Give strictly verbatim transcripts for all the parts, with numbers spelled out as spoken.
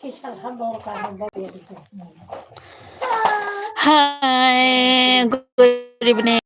Hi, good evening.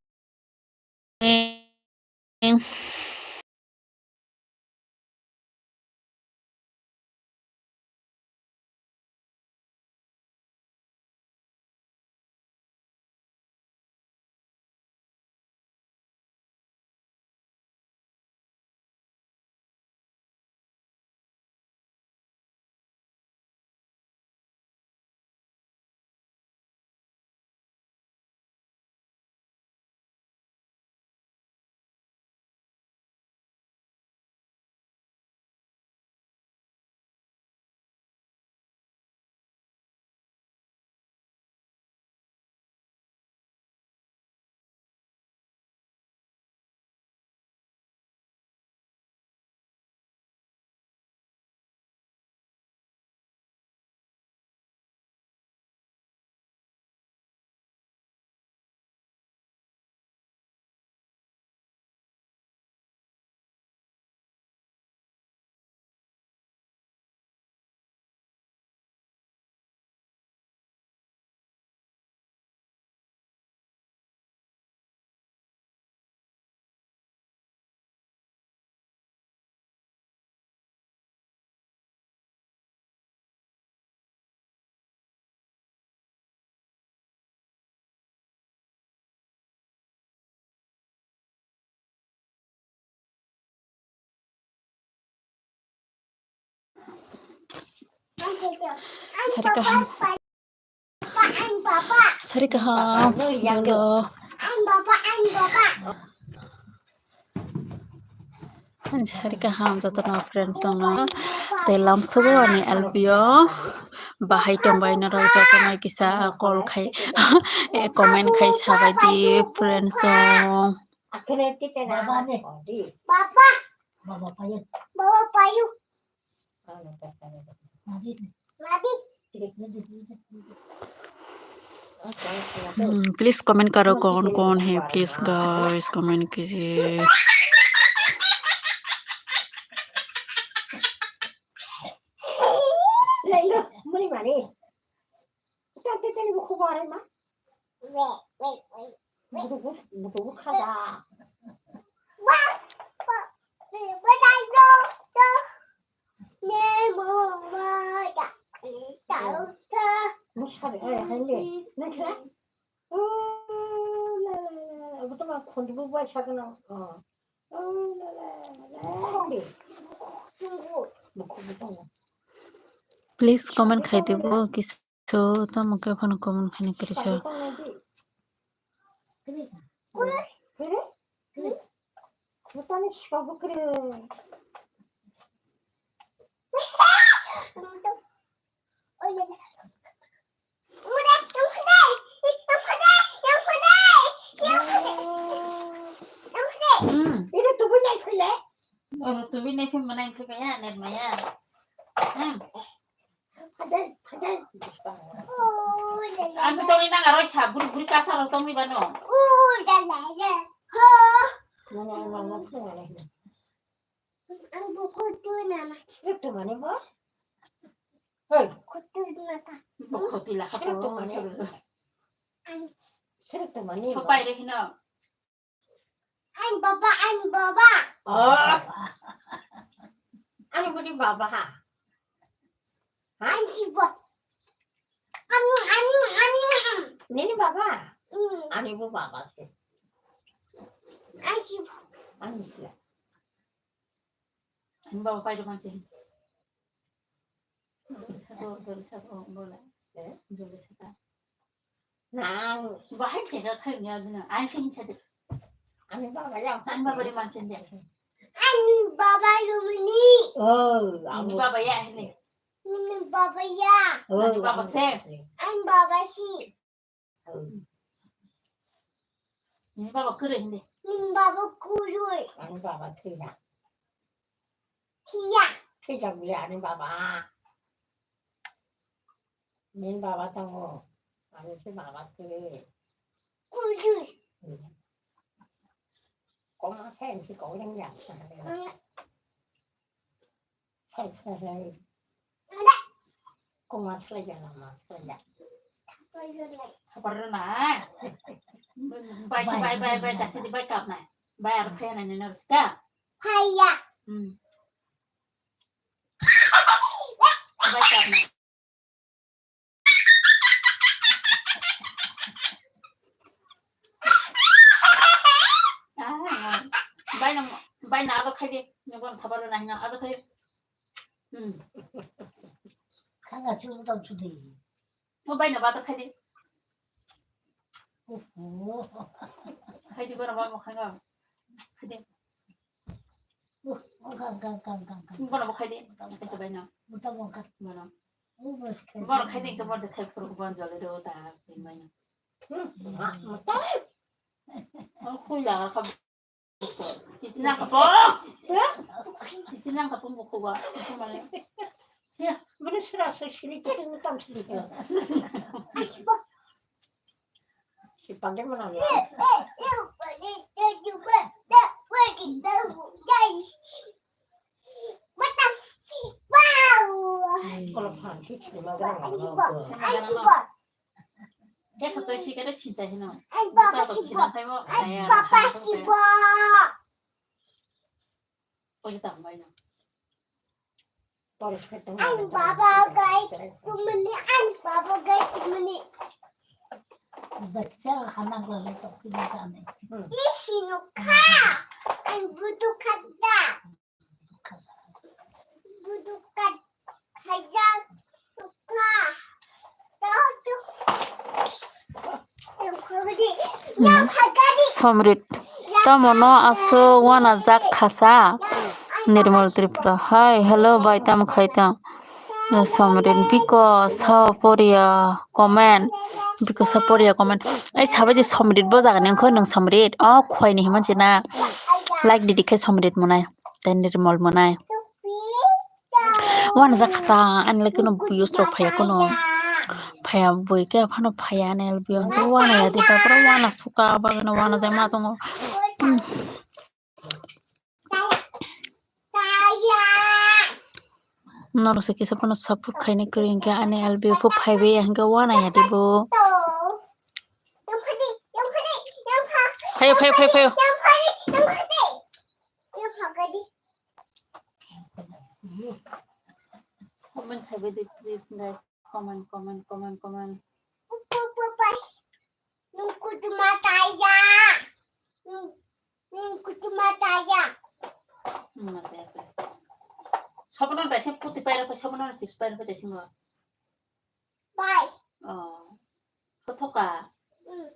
Sari kaham. Sari kaham. Dolo. Sari kaham jotono friends songno. Tei lamsogo ani L P O. Bahai tongbai norok jotono kisa call khai, comment khai sabai di friends song. Baba. Baba payu. Baba payu. Hmm, please comment karo, कौन कौन है, please guys, comment कीजिए. Please comment khai dibo, kisu tamo khe phano comment khaina kwrwi sa. Hmm. Oro tubui nai phai maya net maya. Hmm. Ang tongwi nang aroi sa buri buri kasa rok tongwi bano. Ang buku tu nama. Sirip tu mani bo? Hei. Kutu nama ta. Buku tu lah. Sirip tu mani. Sirip tu mani. Chopai re hino. Ani baba, ani baba. Oh. Ani budi baba ha. Ani sibo. Ani, ani, ani. Nini baba? Hmm. Ani bu baba se. Ani sibo. Ani sibo. Ani baba pai depan sih. Joli saka, joli saka, oh, bola. Eh? Joli saka. Nang. Bahai jaga khai ni aduna. Ani sing chade. Ani baba ya. Ani baba di mansin dia. Ani baba yumni. Oh, ani baba ya ini. Ani baba ya. Oh, ani baba se. Ani baba si. Nini baba kwrwi hindi. Nini baba kwrwi. Ani baba thwina. Thwiya. Thwijak bile ani baba. Nini baba tongo. Ani se baba kwrwi. Kwrwi. Koma sen si kong yang yang sa. Sen sen. Koma slai jala ma slai jala. Khapar rwna. Bai si bai, bai, bai, bai, bai, bai kap nai. Bai aro phaya nai nai nai ruska. Phaya. Hmm. Bai kap nai. Ah, bai nang, bai na ado khai di. Nang bon khapar rwna hina ado khai. Hmm. Khanga chulu tam chulu. Mo bai na ba ta khai di. Oho. Khai di bara ba mo khanga. Khai di. Oh, oh, kang, kang, kang, kang, kang. Mo na ba khai di. Kaisa bai na. Mo ta mo kang. Mo na. Oh, bas khai. Mo khai di, mo khai phuru bon jole ro ta bai na. Hmm, ma, mo ta. Oh, khu ya kha. Chichi nang kapong. Chichi nang kapong buku ba. Mana? Ya, mana sura sura sini kita ngutang sini. Si pandai mana ya? Kalau panci cuma. Keso to si kero sinta hino. Ani baba sibo. Ani baba sibo. Ani baba gai kumani. Ani baba gai kumani. Baccha khana gole to kini kame. Isi no kha. Ani budu khada. Somrit, tamo no aswk wanajak khasa? Nirmal Tripura, hi, hello, bai, tamo khai tang? Somrit, because how poriya comment, because how poriya comment. Ai, sabai di Somrit bo jaga ni, wngkha nwng Somrit, oh, khwai ni himma jena, like didi khe Somrit monai. Tei nirmal monai. Wanajak kha ta, ani lai kheno views rok phaiya kheno. Phaiya bui khe phano phaiya ani L B O hwnkhe wanaya de, tapore wana suka bagwino wanajak ma tongo. Norok se kisa phano support khaina kwrwi hwnkhe ani L B O pho phaibai ya hwnkhe wanaya de bo. Phaio, phaio, phaio, phaio. Comment khaibai di, please, guys. Comment, comment, comment, comment. Upu, upu, pai. Nung kutuma taya. Nung, nung kutuma taya. Hmm, mate, mate. Sobono daise puti paira pai, sobono chips paira pai daise ngo. Pai. Oh. Kothoka. Hmm.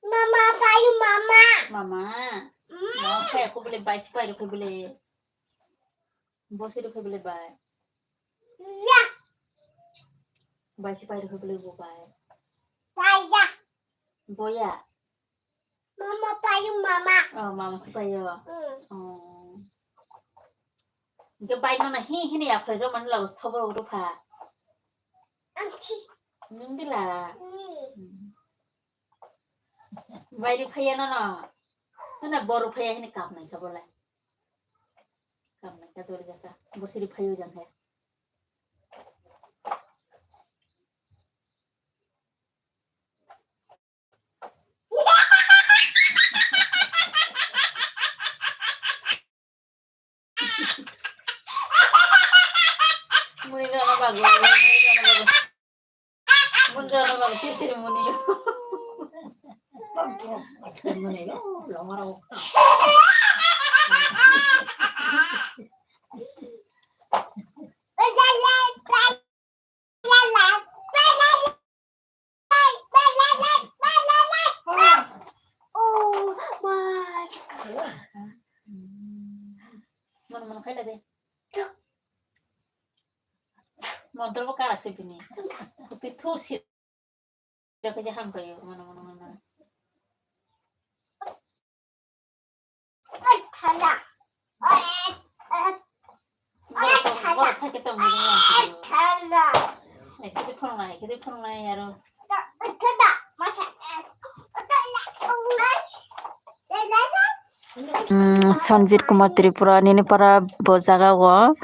Mama, payu mama. Mama. Mm. Mama, phai aku boleh bai sipai rukhe boleh. Bosi rukhe boleh bai. Ya. Bai sipai rukhe boleh bo bai. Bai ya. Boya. Mama, payu mama. Oh, mama sipai yo. Mm. Oh. Ge bai no na hi hi ni ya phai ro man la sobo ro pha. Amchi. Nung dila. Mm. Hmm. Bai ri phaiya nono. Nono bo ri phaiya hini kap nai kha bolai. Kap nai kha jori jaka. Bo siri phaiyo jang he. Muni rana bago, muni rana bago. Muni rana bago, chichiri muni. Muni yo, longa rao. Oh my God. Mana, mana, khaila de. Montro bo karak se bini. Kupi thu si. Khe je ham khayo, mana, mana, mana. Borok, borok phai khe tongmani. Ekhe de phunuknai, ekhe de phunuknai aro. Mm, Sanjit Kumar Tripura nini para bo jaga o.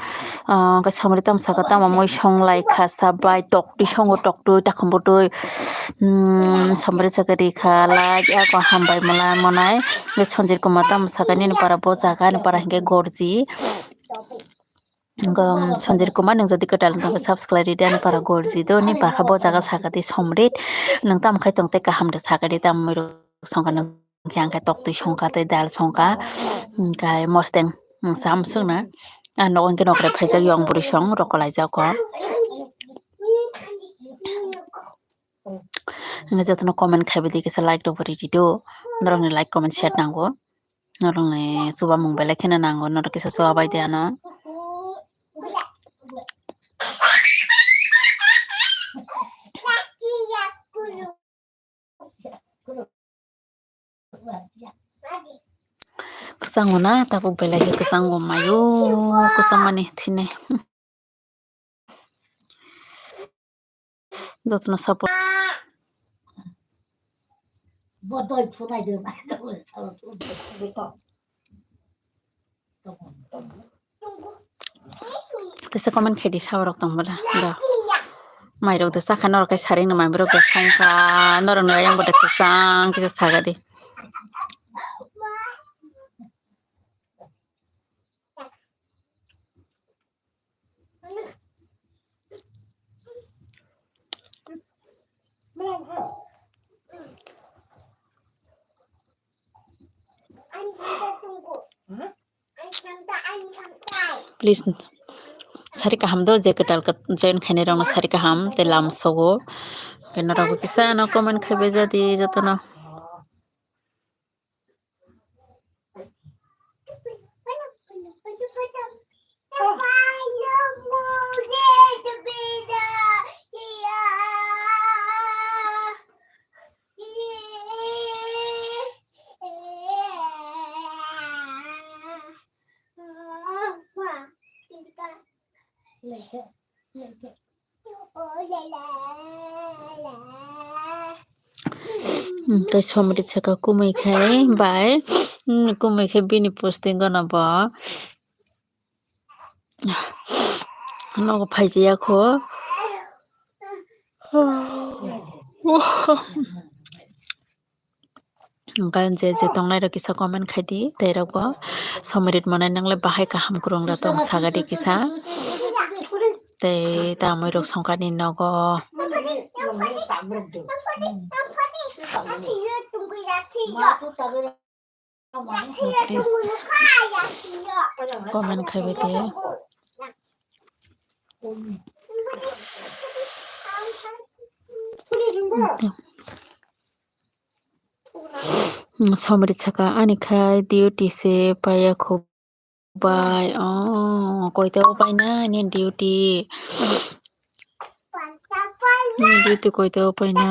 Ah, hwnkhe somri tamo saka tamo mui song lai kha sa bai tok twi songo tok twi takhum bo twi. Hmm, somri saka ri kha like ya ko hambai mala monai. Hwnkhe Sanjir Kumar tamo saka nini para bo jaga ni para hwnkhe Gorji. Hwnkhe Sanjir Kumar nwng jodi kwtal wng tongkhe subscribe ridi ani para Gorji do ni para bo jaga saka twi somri nwng tamo khai tong tei kaham de saka ri tamo mui rok song kha nwng. Hwnkhe ang khe tok twi songkha tei dal songkha, hwnkhe mosteng, hmm, sam swkna. Ah, nogo hwnkhe nokre phaijak yong bwrwi song rok kalaijak kho. Hwnkhe jotono comment khaibai di kisa like rok bo ridi do. Norokni like comment share nango. Norokni chubamung belai kheno nango. Norok kisa chubabai di ano. Kwchango na tabuk belai khe kwchango maio kwchangmani thini. Jotono support. Tesa comment khaidi saborok tong bwla da. Mairok da sakha norok kai saring no mairok da songkha norok no ayang bwda kwchang kisa saga di. Please, sari kaham do, je kwtal kwt-, join khainai rokno sari kaham tei lam sogo. Khe norokbo kisa no comment khaibai jadi jotono. Hmm, tei somri saka kumui khai bai, hmm, kumui khai bini posting gana bo. Nogo phaijiya kho. Hwnkhe je je tongnai rok kisa comment khaidi, tei rok bo somrit monai nangle bahai kaham kwrwng da tong sagadi kisa. Tei tamoi rok songkani nogo. Please comment khaibai tei. Somrit saka ani khai duty se paiya kho bai. Oh, koita o paina ni duty? Ni duty koita o paina?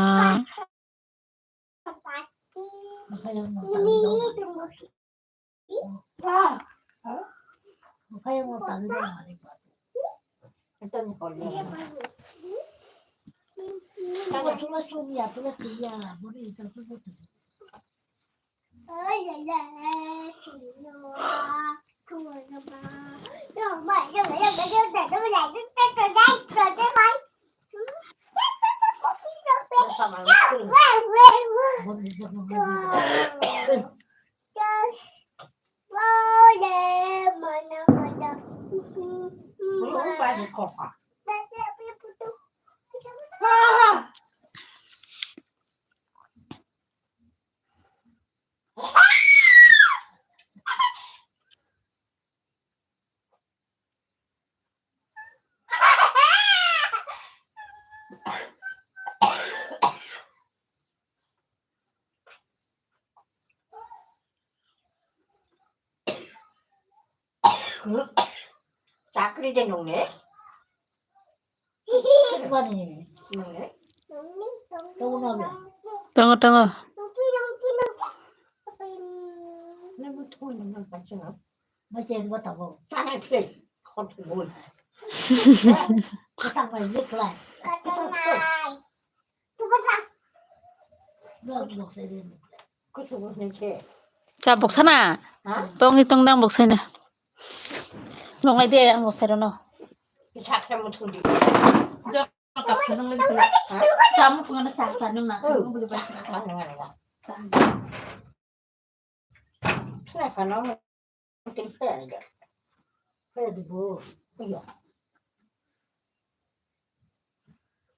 Chakri de nung ne? Nung ne? Tongo, tongo. Cha boksa na? Tongni tong dang boksa na. Nonglai de ang boksa rano. Sakhe muthung di. Jok kapsa nang lagi pula. Hah? Kamu pengen sah sah nung nak. Oh. Kamu boleh baca. Sah nang lagi. Sah. Thuna phano muthung phaya aja. Phaya di bu. Iya.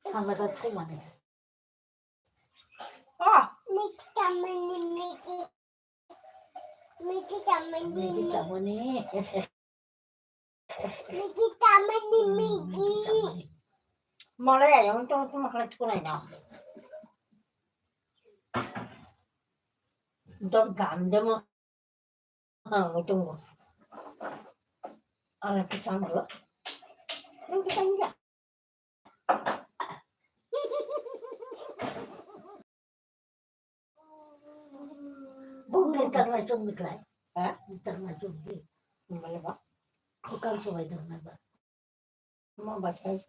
Sama ka thuma ni. Oh. Miki tamani miki. Miki tamani miki. Miki tamani miki. Mole ya, yung tung tung makala tukunai na. Dom dam demo. Ah, tung. Ala pisang dulu. Yung pisang ya. Bung ni tang lai chung ni klai. Ha? Ni tang lai chung ni. Mala ba? Ko kang so bai dang na ba. Ma ba sai.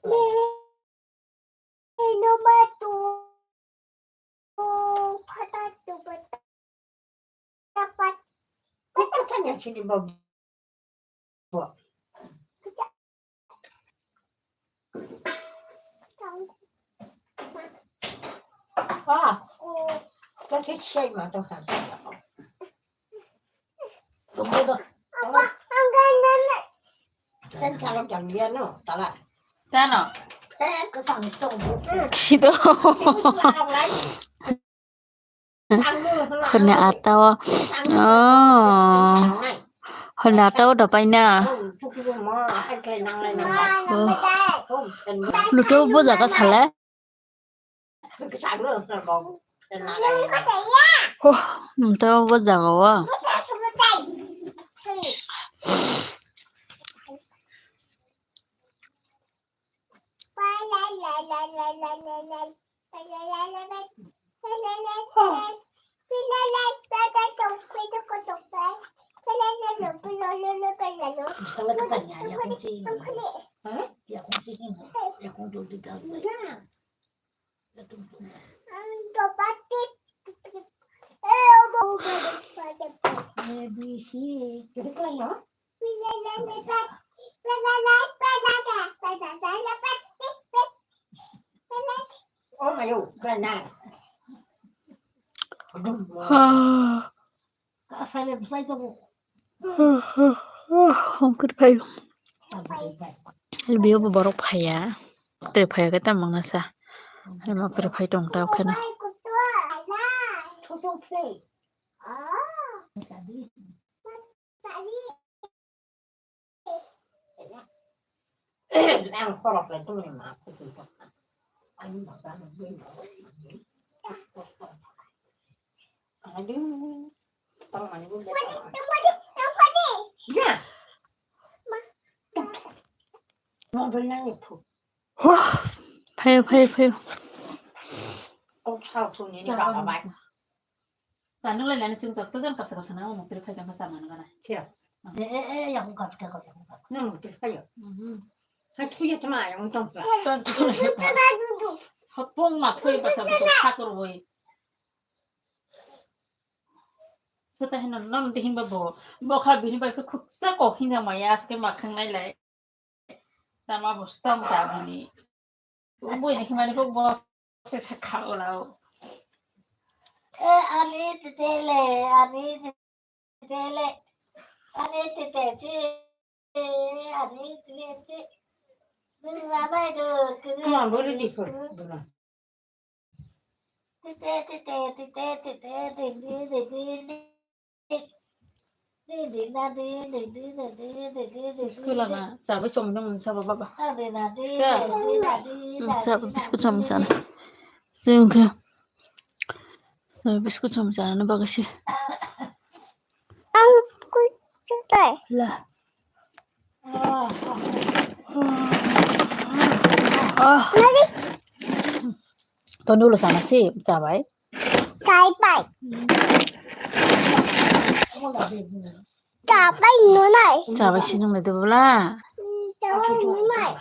Ni no ma tu. Phata tu ba. Dapat. Ko ko tanya sini ba. Ah, kau cek saya mah tu kan. Tunggu dah. Kan kalau jangan dia no, salah. Tano. Eh, kau sang tunggu. Gitu. Orang lain. Hwnwi atao, oh, hwnwi atao da paina. Oh, luto bo jaga sale. Oh, luto bo jaga o. A, B, C. Oh, ayo, kena. Ah. Hongkor phai. Biyo bo borok phaiya. Tere phaiya khe tamo mangna sa. Hemo tere phai tong ta kheno. Ang khorok le tongni ma kutung tong. Ang ma ba nang bini. Aduh, tong mani bu le. Ya. Ma. Mo bini nang itu. Wah, phaio, phaio, phaio. Kok sao suni ni baba bai. Sa nung lai nani sing sok to jan kapsa kapsa na muk tiri phai kapsa mana kana. Siya. Eh, eh, eh, yang kap ka kap yang kap. Nang muk tiri phai. Mhm. Sa thuya tama yang tong ka. Sa thuya. Hapung ma thuya kapsa kapsa sakor woi. Sota hino non de himba bo. Bo kha bini bai khuk sa ko hinja maya aske makhang nai lai. Tama bo stam jabini. Ubui ni himani kok bo se se khao lao. Eh, ani tetele, ani tetele, ani tete si, ani tete si. Nung mama itu kiri. Come on, what did he put? School ana, sabai chomno mung sabo baba. Sa, mm, sabo biscuit chom sana. Sungke. Sabai biscuit chom sana bagasi. Ang kuchai. La. Ah. Nadi? To nulo sana si, sabai. Chai pai. Chai pai nunai. Sabai si nung de bula. Chai pai nunai.